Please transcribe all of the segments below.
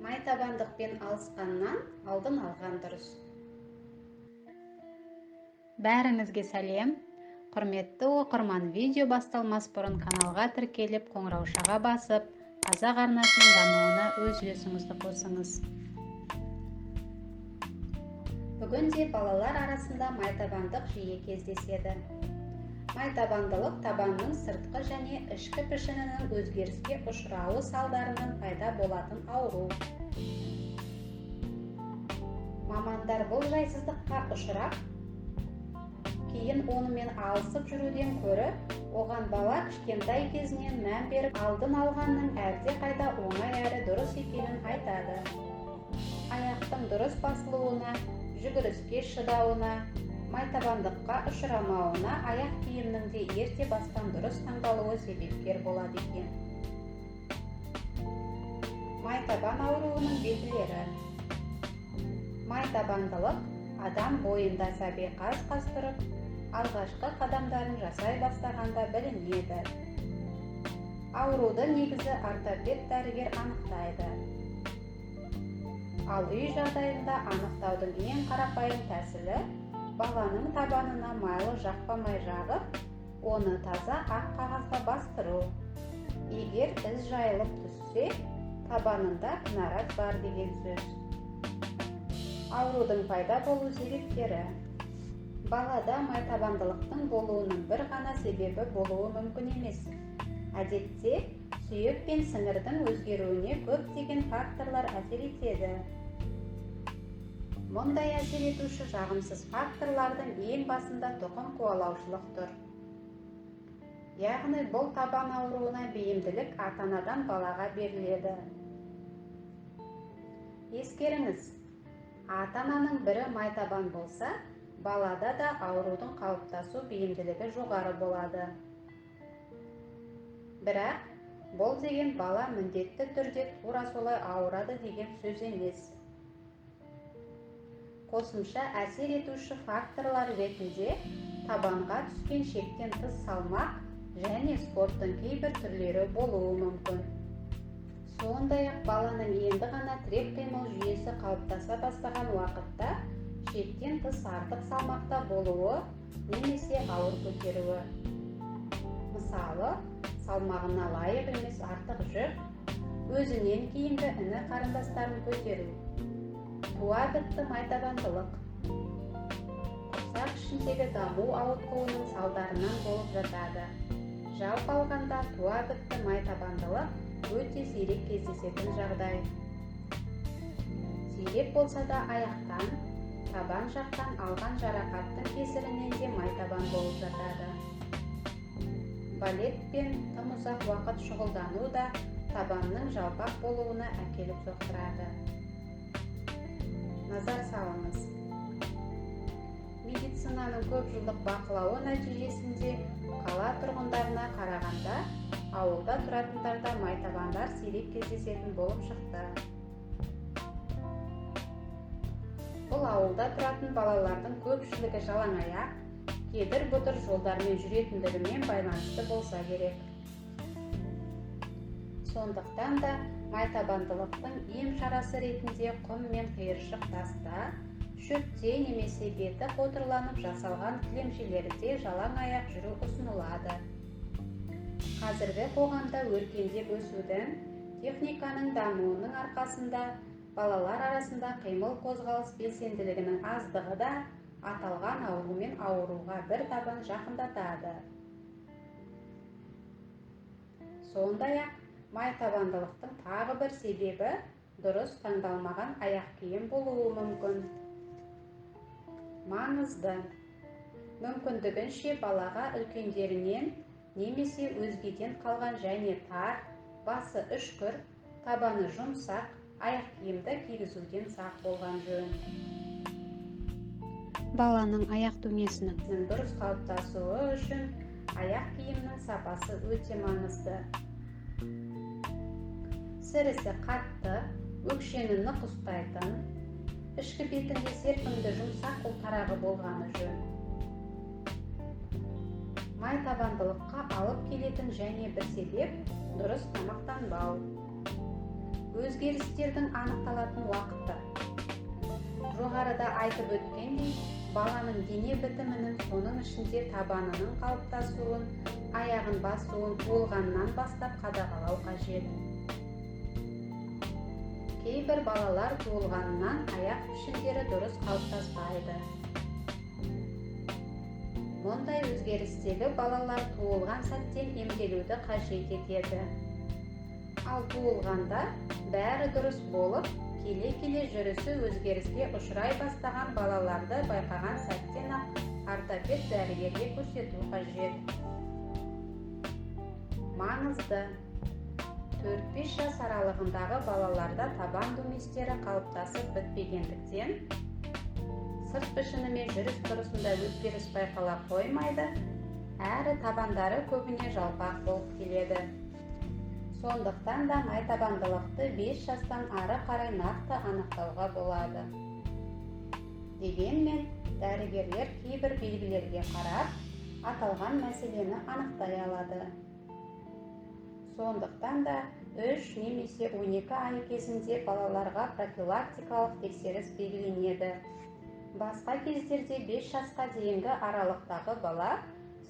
Майтабандықпен алысқаннан алдын алған дұрыс. Бәріңізге сәлем. Құрметті оқырман, видео басталмас бұрын каналға тіркеліп, қоңыраушаға басып, Қазақ арнасының дамуына өз үлесіңізді қосыңыз. Бүгінде балалар арасында майтабандық жиі кездеседі. Майтабандылық табанның сыртқы және ішкі пішінінің өзгеріске ұшырауы салдарынан пайда болатын ауру. Мамандар бұл жайсыздыққа ұшырап, кейін онымен алысып жүруден көрі, оған бала кішкентай кезінен мән беріп алдын алғанның әлдеқайда оңай әрі дұрыс екенін айтады. Аяқтың дұрыс басылуына, жүгіріске шыдауына, майтабандыққа ұшырамауына аяқ киімнің де ерте бастан дұрыс таңдалуы себепкер болады екен. Майтабан ауруының белгілері. Майтабандылық адам бойында сәби қаз-қаз тұрып, алғашқы қадамдарын жасай бастағанда білінеді. Ауруды негізі ортопед дәрігер анықтайды. Ал үй жағдайында анықтаудың ең қарапайым тәсілі баланың табанына майлы жақпа май жағып, оны таза ақ қағазға бастыру. Егер із жайылып түссе, табанында кінәрат бар деген сөз. Аурудың пайда болу себептері. Балада майтабандылықтың болуының бір ғана себебі болуы мүмкін емес. Әдетте сүйек пен сіңірдің өзгеруіне көптеген факторлар әсер етеді. Мұндай әсер етуші жағымсыз факторлардың ең басында тұқым қуалаушылық тұр. Яғни бұл табан ауруына бейімділік ата-анадан балаға беріледі. Ескеріңіз, ата-ананың бірі майтабан болса, балада да аурудың қалыптасу бейімділігі жоғары болады. Бірақ бұл деген бала міндетті түрде тура солай ауырады деген сөз емес. Қосымша әсер етуші факторлар ретінде табанға түскен шектен тыс салмақ және спорттың кейбір түрлері болуы мүмкін. Сондай-ақ баланың енді ғана тірек қимыл жүйесі қалыптаса бастаған уақытта шектен тыс артық салмақта болуы немесе ауыр көтеруі. Мысалы, салмағына лайық емес артық жүк, өзінен кейінгі іні қарындастарын көтеру. Туа бітті майтабандылық құрсақ ішіндегі даму ауытқуының салдарынан болып жатады. Жалпы алғанда, туа бітті майтабандылық өте сирек кездесетін жағдай. Сирек болса да аяқтан, табан жақтан алған жарақаттың кесірінен де майтабан болып жатады. Балетпен тым ұзақ уақыт шұғылдану да табанның жалпақ болуына әкеліп соқтырады. Назар салыңыз. Медицинаның көп жылдық бақылауы нәтижесінде қала тұрғындарына қарағанда ауылда тұратындарда майтабандар сирек кездесетін болып шықты. Бұл ауылда тұратын балалардың көпшілігі жалаң аяқ, кедір-бұдыр жолдармен жүретіндігімен байланысты болса керек. Сондықтан да майтабандылықтың ем шарасы ретінде құм мен қиыршық таста, шөпте немесе беті қотырланып жасалған кілемшелерде жалаң аяқ жүру ұсынылады. Қазіргі қоғамда өркендеп өсудің, техниканың дамуының арқасында балалар арасында қимыл қозғалыс белсенділігінің аздығы да аталған аурумен ауыруға бір табан жақындатады. Сондай-ақ майтабандылықтың тағы бір себебі дұрыс таңдалмаған аяқ киім болуы мүмкін. Маңызды. Мүмкіндігінше балаға үлкендерінен немесе өзгеден қалған және тар, басы үшкір, табаны жұмсақ аяқ киімді кигізуден сақ болған жөн. Баланың аяқ дөңесінің дұрыс қалыптасуы үшін аяқ киімнің сапасы өте маңызды. Сірісі қатты, өкшені нық ұстайтын, ішкі бетінде серпімді жұмсақ ұлтарағы болғаны жөн. Майтабандылыққа алып келетін және бір себеп дұрыс тамақтанбау. Өзіңіздің Өзгерістердің анықталатын уақыты. Жоғарыда айтып өткендей, баланың дене бітімінің, соның ішінде табанының қалыптасуын, аяғын басуын туылғаннан бастап қадағалау қажет. Кейбір балалар туылғаннан аяқ пішіндері дұрыс қалыптаспайды. Мұндай өзгерістегі балалар туылған сәттен емделуді қажет етеді. Ал туылғанда бәрі дұрыс болып, келе-келе жүрісі өзгеріске ұшырай бастаған балаларды байқаған сәттен-ақ ортопед дәрігерге көрсету қажет. Маңызды: 4-5 жас аралығындағы балаларда табан дөңестері қалыптасып бітпегендіктен, сырт пішіні мен жүріс-тұрысында өзгеріс байқала қоймайды, әрі табандары көбіне жалпақ болып келеді. Сондықтан да майтабандылықты 5 жастан ары қарай нақты анықтауға болады. Дегенмен дәрігерлер кейбір белгілерге қарап, аталған мәселені анықтай алады. Сондықтан да 3 немесе 12 ай кезінде балаларға профилактикалық тексеріс белгіленеді. Басқа кездерде 5 жасқа дейінгі аралықтағы бала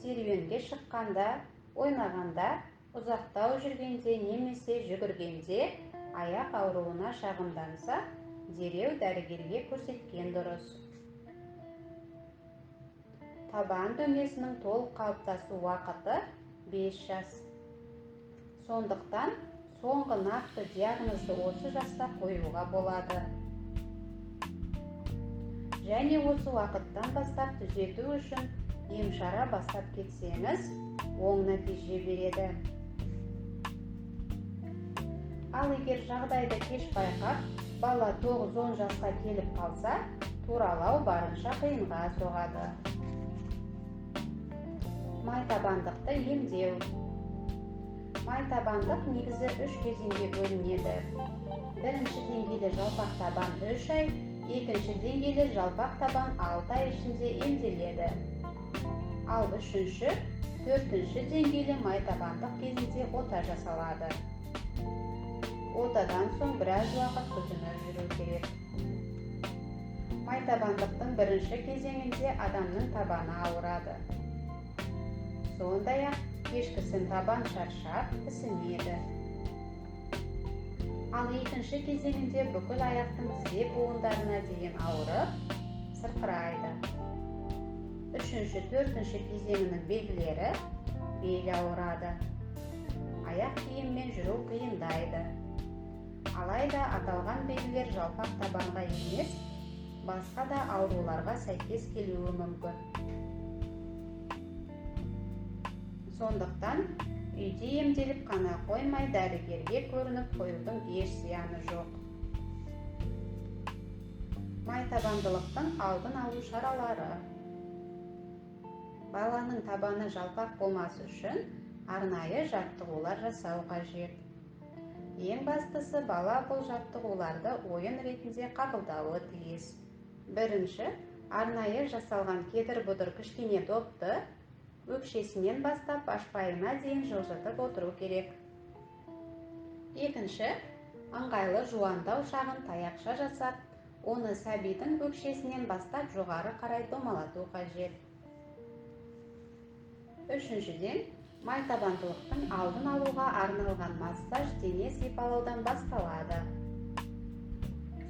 серуенге шыққанда, ойнағанда, ұзақтау жүргенде немесе жүгіргенде аяқ ауруына шағымданса, дереу дәрігерге көрсеткен дұрыс. Табан дөңесінің толық қалыптасу уақыты 5 жас. Сондықтан соңғы нақты диагнозды осы жаста қоюға болады. Және осы уақыттан бастап түзету үшін емшара бастап кетсеңіз, оң нәтиже береді. Ал егер жағдайды кеш байқап, бала 9-10 жасқа келіп қалса, туралау барынша қиынға соғады. Майтабандықты емдеу. Майтабандық негізі үш кезеңге бөлінеді. Бірінші деңгейлі жалпақ табан 3 ай, екінші деңгейлі жалпақ табан 6 ай ішінде емделеді. Ал үшінші, төртінші деңгейлі майтабандық кезінде ота жасалады. Отадан соң біраз уақыт күтініп жүру керек. Майтабандықтың бірінші кезеңінде адамның табаны ауырады. Сондай-ақ кешкісін табан шаршап, ісінеді. Ал екінші кезеңінде бүкіл аяқтың тізе буындарына дейін ауырып, сырқырайды. Үшінші, төртінші кезеңінің белгілері: бел ауырады, аяқ киіммен жүру қиындайды. Алайда аталған белгілер жалпақ табанға емес, басқа да ауруларға сәйкес келуі мүмкін. Сондықтан үйде емделіп қана қоймай, дәрігерге көрініп қоюдың еш зияны жоқ. Майтабандылықтың алдын алу шаралары. Баланың табаны жалпақ болмас үшін арнайы жаттығулар жасау қажет. Ең бастысы, бала бұл жаттығуларды ойын ретінде қабылдауы тиіс. Бірінші, арнайы жасалған кедір-бұдыр кішкене допты өкшесінен бастап башпайына дейін жылжытып отыру керек. Екінші, ыңғайлы жуандау шағын таяқша жасап, оны сәбидің өкшесінен бастап жоғары қарай домалату қажет. Үшіншіден, майтабандылықтың алдын алуға арналған массаж дене сипалаудан басталады.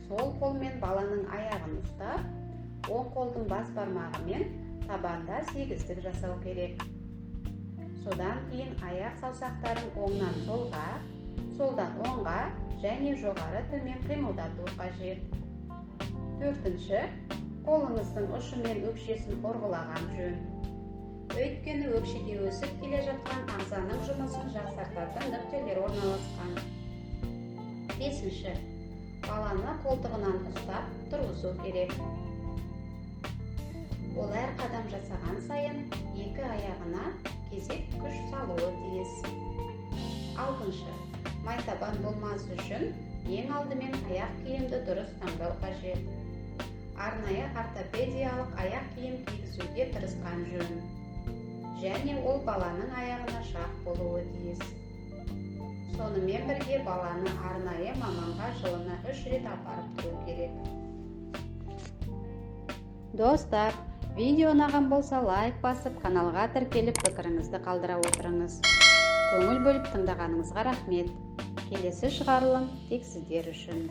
Сол қолмен баланың аяғын ұстап, оң қолдың бас бармағымен табанда сегіздік жасау керек. Содан кейін аяқ саусақтарын оңнан солға, солдан оңға және жоғары төмен қимылдату қажет. Төртінші, қолыңыздың ұшымен өкшесін ұрғылаған жөн. Өйткені өкшеде өсіп келе жатқан ағзаның жұмысын жақсартатын нүктелер орналасқан. Бесінші, баланы қолтығынан ұстап тұрғызу керек. Ол әр қадам жасаған сайын екі аяғына кезек күш салуы тиіс. Алтыншы, майтабан болмас үшін ең алдымен аяқ киімді дұрыс таңдау қажет. Арнайы ортопедиялық аяқ киім кигізуге тырысқан жөн. Және ол баланың аяғына шақ болуы тиіс. Сонымен бірге баланы арнайы маманға жылына үш рет апарып тұру керек. Достар, видео ұнаған болса, лайк басып, каналға тіркеліп, пікіріңізді қалдыра отырыңыз. Көңіл бөліп тыңдағаныңызға рахмет. Келесі шығарылым тек сіздер үшін.